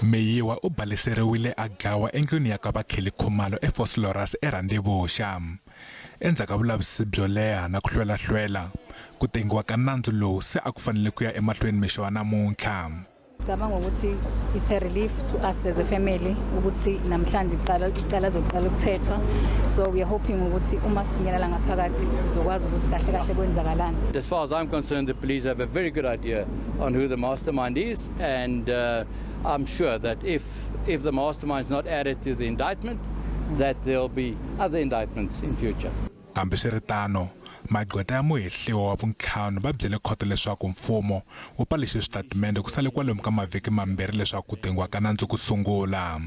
Meyiwa u baleseriwile a dlawa endlwini ya ka va Kelly Khumalo eVosloorus eRhandevuxa. Endzhaku ka vulavisisi byo leha na ku hlwela-hlwela, ku tengiwa ka nandzu lowu se a ku fanele ku ya emahlweni mixo wa namuntlha. Ngicabanga ukuthi it's a relief to us as a family ukuthi namhlanje iqala icala lizoqala ukuthethwa, so we are hoping ukuthi uma singena la ngaphakathi sizokwazi ukuthi kahle kahle kwenzakalani. As far as I'm concerned, the police have a very good idea on who the mastermind is, and I'm sure that if the mastermind is not added to the indictment, that there'll be other indictments in future. Hambiswiritano, magqweta ya muhehliwa wa vuntlhanu va byele khoto leswaku mfumo wu paluxe switatimende ku sale kwalomu ka mavhiki mambirhi leswaku ku tengiwa ka nandzu ku sungula.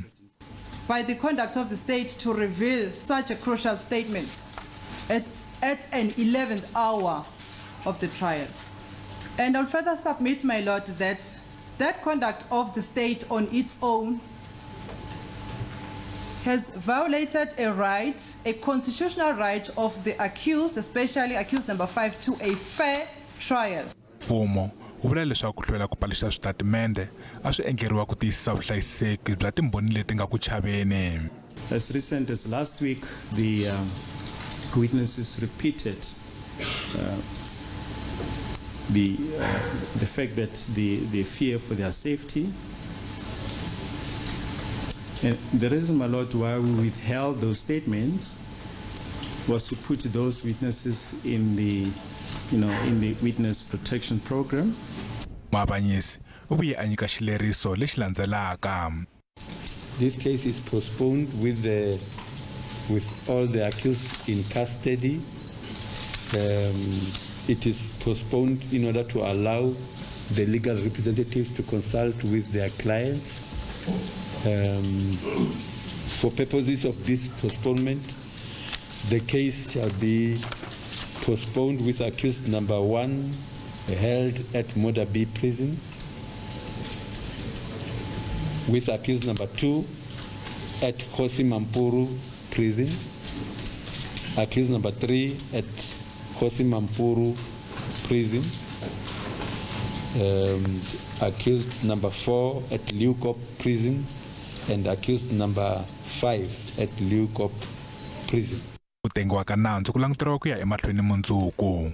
By the conduct of the state to reveal such a crucial statement at an 11th hour of the trial. And I'll further submit, my lord, that that conduct of the state on its own has violated a right, a constitutional right of the accused, especially accused number 5, to a fair trial. Mfumo wu vula leswaku ku hlwela ku paluxa switatimende a swi endleriwa ku tiyisisa vuhlayiseki bya timbhoni leti nga ku chaveni. As recent as last week, the witnesses repeated the fact that they fear for their safety. And the reason, my lord, why we withheld those statements was to put those witnesses in the witness protection program. Muavanyisi u vuye a nyika xileriso lexi landzelaka. This case is postponed with all the accused in custody. It is postponed in order to allow the legal representatives to consult with their clients. For purposes of this postponement, the case shall be postponed with accused number 1 held at Modderbee Prison, with accused number 2 at Kgosi Mampuru Prison, accused number 3 at Kgosi Mampuru Prison, accused number 4 at Leeuwkop Prison, and accused number 5 at Leeuwkop Prison. Ku tengiwa ka nandzu ku languteriwa ku ya emahlweni mundzuku.